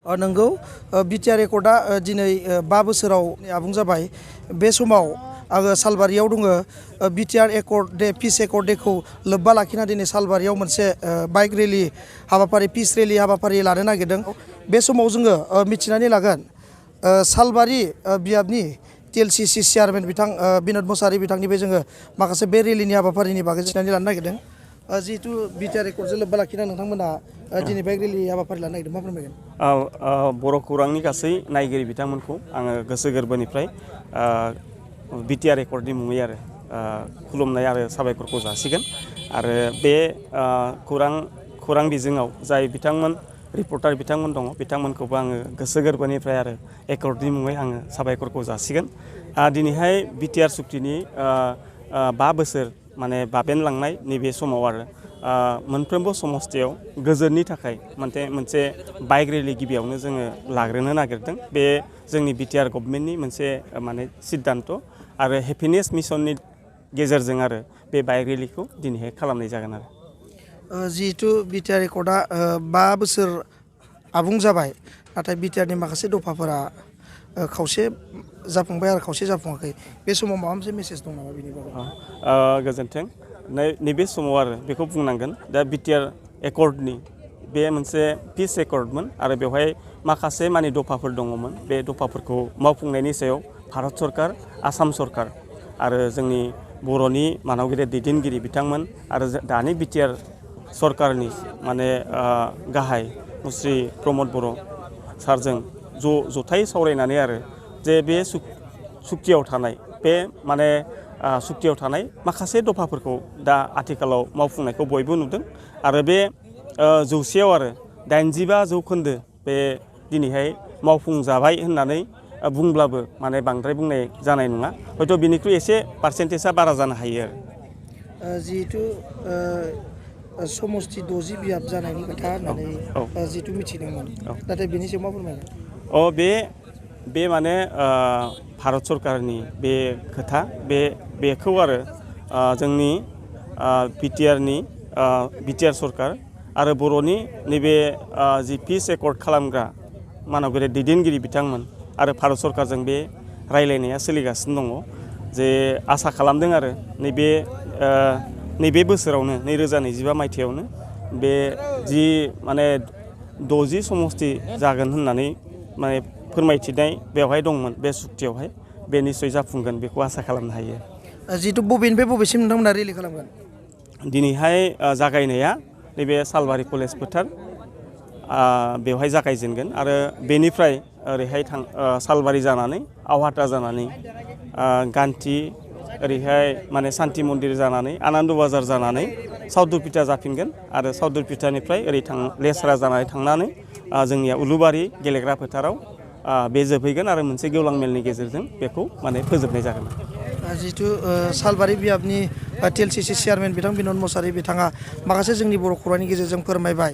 नंगौ बिटिआर एकर्डआ दिनै 5 बोसोराव आबुं जाबाय। बे समाव आङो सालबारियाव दङ। बिटिआर एकर्ड डे पिस एकर्ड डेखौ लोब्बा लाखिना दिनै सालबारियाव मोनसे बाइक रेलि हाबाफारि पिस रेलि हाबाफारि लानो नागिरदों। बे समाव जोङो मिथिनानै लागोन सालबारि बियाबनि टिएलसिसि चेयारमेन बिथां बिन'द मुसाहारि बिथांनिफ्राय जोङो माखासे बे रेलिनि हाबाफारिनि बागै मिथिनानै लानो नागिरदों। जिहेतु बिटिआर एकर्डजों लोब्बा लाखिना नोंथांमोना दिनै बाइक रेलि हाबाफारि लानो नागिरदों, मा फोरमायगोन? बर' खौरांनि गासै नायगिरि बिथांमोनखौ आङो गोसो गोरबोनिफ्राय बिटिआर एकर्डनि मुङै आरो खुलुमनाय आरो साबायखरखौ जासिगोन। आरो बे खौरां बिजोङाव जाय बिथांमोन रिपर्टार बिथांमोन दङ बिथांमोनखौबो आङो गोसो गोरबोनिफ्राय आरो एकर्डनि मुङै आङो साबायखरखौ जासिगोन। दिनैहाय बिटिआर सुक्तिनि 5 बोसोर माने बाबेनलांनाय नैबे समाव आरो मोनफ्रोमबो समस्थियाव गोजोननि थाखाय मोनसे बाइक रेलि गिबियावनो जोङो लाग्रोनो नागिरदों। बे जोंनि बिटिआर गभर्नमेन्टनि मोनसे माने सिद्धान्त आरो हेपिनेस मिशननि गेजेरजों आरो बे बाइक रेलिखौ दिनैहाय खालामनाय जागोन आरो। जिहेतु बिटिआर एकर्डआ 5 बोसोर आबुं जाबाय, नाथाय बिटिआरनि माखासे दफाफोरा खावसे जाफुंबाय आरो खावसे जाफुङाखै। बे समाव माबा मोनसे मेसेज दं नामा बेनि बागै? गोजोन्थों। नैबे समाव आरो बेखौ बुंनांगोन दा बिटिआर एकर्डनि बे मोनसे पिस एकर्डमोन आरो बेवहाय माखासे माने दफाफोर दङमोन। बे दफाफोरखौ मावफुंनायनि सायाव भारत सरकार, आसाम सरकार आरो जोंनि बर'नि मानगिरि दैदेनगिरि बिथांमोन आरो दानि बिटिआर सरकारनि माने गाहाय मुस्रि प्रमद बर' सारजों जथायै सावरायनानै आरो जे बे सुक्तियाव थानाय बे माने सुक्तियाव थानाय माखासे दफाफोरखौ दा आथिखालाव मावफुंनायखौ बयबो नुदों। आरो बे 100आव आरो 85% बे दिनैहाय मावफुंजाबाय होननानै बुंब्लाबो माने बांद्राय बुंनाय जानाय नङा। हयथ' बिनिख्रुइ एसे पारसेन्टेजआ बारा जानो हायो आरो। जिहेतु समस्ति 60 बियाब जानायनि खोथा होननानै जिहेतु मिथिदोंमोन, नाथाय बेनि सायाव मा फोरमायगोन? बे माने भारत सरकारनि बे खोथा बेखौ आरो जोंनि बिटिआर सरकार आरो बर'नि नैबे जि पिस एकर्ड खालामग्रा मानगिरि दैदेनगिरि बिथांमोन आरो भारत सरकारजों बे रायलायनाया सोलिगासिनो दङ। जे आसा खालामदों आरो नैबे बोसोरावनो 2025 मायथाइयावनो बे जि माने 60 समस्ति जागोन होननानै माने फोरमायथिनाय बेवहाय दंमोन बे सुक्तियावहाय, बे निस्सय जाफुंगोन बेखौ आसा खालामनो हायो। जिहेतु बबेनिफ्राय बबेसिम नोंथांमोना रेलि खालामगोन? दिनैहाय जागायनाया नैबे सालबारि कलेज फोथार बेवहाय जागायजेनगोन आरो बेनिफ्राय ओरैहाय सालबारि जानानै आवहाटा जानानै गान्थि ओरैहाय माने सान्ति मन्दिर जानानै आनन्द बाजार जानानै सावदुरपिटा जाफिनगोन आरो सावदुरपिटानिफ्राय ओरै लेस्रा जानानै थांनानै जोंनिया उलुबारि गेलेग्रा फोथाराव बे जोबहैगोन आरो मोनसे गेवलां मेलनि गेजेरजों बेखौ माने फोजोबनाय जागोन। जिहेतु सालबारि बियाबनि टिएलसिसि चेयारमेन बिथां बिन'द मुसाहारि बिथाङा माखासे जोंनि बर' खौरांनि गेजेरजों फोरमायबाय।